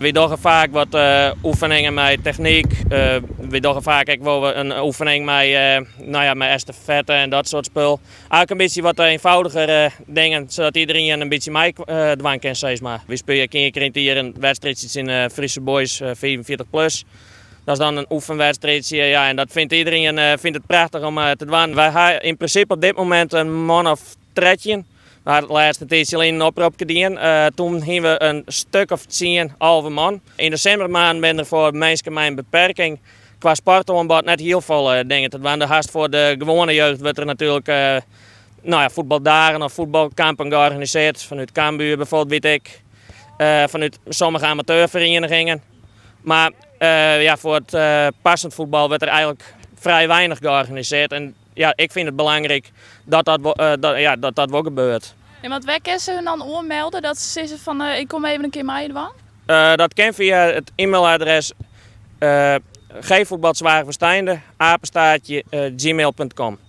Wy dogge faak wat oefeningen mei technyk. Wy dogge faak ek wol in oefening mei, no ja, mei estafette en dat soart spul. Eigenlijk in bytsje wat eenvoudiger dingen, sadat iderien in bytsje meidwaan kin, sis mar. Wy spylje ien kear yn it jier in wedstriidsje tsjin Friese Boys 45 plus. Dat is dan in oefenwedstriidsje, ja, en dat fynt iderien fynt it prachtich om te dwaan. Wy ha yn prinsipe op dit momint in man of 13. We ha it lêste tiidsje lyn in oprop dien. Doe hiene we in stik of 10, 11 man. Yn de simmermaanden binne der foar minsken mei in beperking kwa sportoanbod net hiel folle dingen te dwaan. Hast foar de gewoane jeugd wurdt der natuerlik no ja, fuotbaldagen of fuotbalkampen georganisearre. Fanút Cambuur bijvoorbeeld, weet ik. Fanút sommige amateurferienigingen. Mar ja, foar it passend fuotbal wurdt der eigentlik frij weinich georganisearre. En ja, ik fyn it belangryk dat, ja, dat dat wol gebeurt. En wat wêr kinne se har dan oanmelde dat se sizze fan ik kom even in kear meidwaan? Dat kin fia it e-mailadres gvoetbalzwaagwesteinde@gmail.com.